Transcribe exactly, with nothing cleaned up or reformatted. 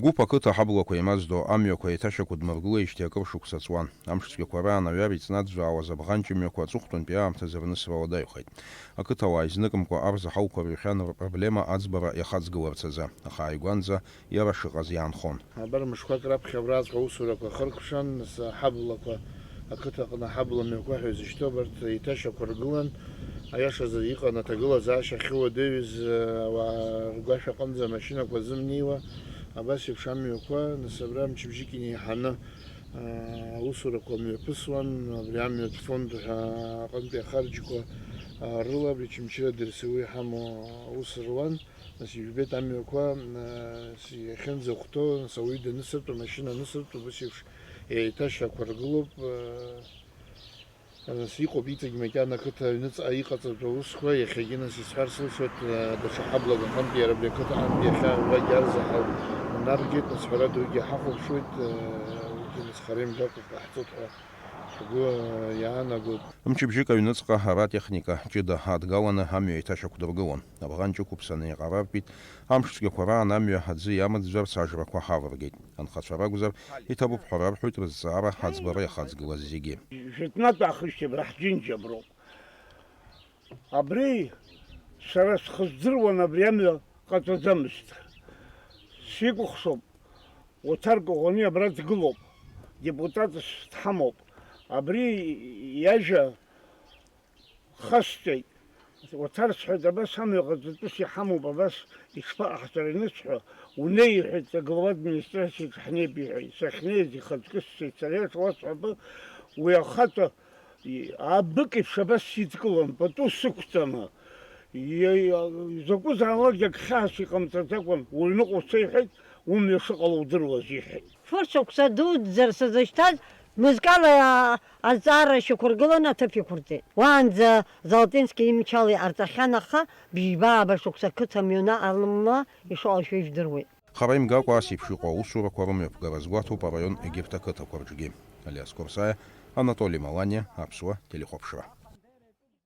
Гәыԥ ақыҭа аҳаблақәа еимаздо амҩақәа еиҭашьақәдмыргылеижьҭеи акыр шықәса ҵуан. Амш цәгьақәа раан аҩар иҵнаӡәӡәаауаз абӷанҷ мҩақәа аҵыхәтәантәи аамҭазы рнысра уадаҩхеит. Ақыҭауаа изнымкәа арзаҳалқәа рыҩхьан рпроблема аӡбара иахаҵгыларц азы, аха ааигәанӡа иара шыҟаз иаанхон. Абар мышқәак раԥхьа абраҵәҟьа аусурақәа хыркәшан, нас аҳаблақәа, ақыҭаҟны аҳабла мҩақәа ҳәа изышьҭоу абарҭ еиҭашьақәыргылан, аиашазы иҟан аҭагылазаашьа ахьуадаҩыз, ауаа ргәашә аҟынӡа амашьынақәа зымнеиуа, абас еиԥш амҩақәа, нас абра мчыбжьык инеиҳаны, аа, аусурақәа мҩаԥысуан, абри амҩатә фонд ҳәа аҟынтәи ахарџьқәа, аа, рыла абри Очамчыра Дырсиу иҳамоу аус руан. Нас ижәбеит амҩақәа, нас иахьынӡахәҭоу, нас ауаҩы данысыртәу, амашьына анысыртәу, убыс еиԥш еиҭашьақәыргылоуп, нас иҟоуп иҵегь макьана ақыҭа аҩныҵҟа иҟаҵатәу аусқәа, иахьагьы нас исҳәар сылшоит, даҽа ҳаблак аҟынтәи иара абри ақыҭа аҟынтәи иахьа ажәак иарзаҳал наргеит, нас ҳәара дугьы ҳахәаԥшуеит, уигьы нас хара имгакәа ҟаҳҵоит ҳәа ҳгәы иаанагоит. Мчыбжьык аҩныҵҟа ара техника ҷыда адгаланы амҩа еиҭашьақәдыргылон. Абӷанҷ ықәыԥсаны иҟарартәит, амш цәгьақәа раан амҩа аӡы иамыӡәӡәарц ажрақәа ҳавыргеит. Анхацәа ракәзар, иҭабуп ҳәа рарҳәоит рызҵаара аӡбара иахаҵгылаз зегьы. Жәытәнатә аахижьҭеи абра ҳџьынџь аброуп. Абри сара схы здыруан, абри амҩа ҟаҵаӡамызт. Сикәыхшоуп, Оҭар Коӷониа абра дгылоуп, депутатс дҳамоуп. Абри иажәа хасҵеит. Уаҭар сҳәеит, абас амҩа ҟаҵатәыс иҳамоуп, абас ишԥаҟаҳҵара, инысҳәо, унеи, иҳәеит, аглава администрациаҿы ҳнеип, иҳәеит. Сахьнеиз ихаҵкы сцеит, сара иашауасҳәап, уи ахаҵа, и-, абык еиԥш абас сидкылан, пату сықәҵаны. И-, и-, закәызаалакгьы ак хьаас иҟамҵаӡакәан, уҩныҟа уца, иҳәеит, умҩа шыҟало удыруаз, иҳәеит. Фыршықәса дуӡӡа сзышьҭаз, мызкала азҵаара шьақәыргыланы аҭыԥ иқәырҵеит. Уаанӡа Золотински имчала иҟарҵахьан, аха бжьба-ааба шықәса ақыҭа мҩаны алымла ишыҟалахьоу ижәдыруеит. Хара имгакәа ас еиԥш иҟоу аусурақәа рымҩаԥгара азгәаҭоуп араион егьырҭ ақыҭақәа рҿгьы. Алиас Курсаиа, Анатоли Маланиа, Аԥсуа телехәаԥшра.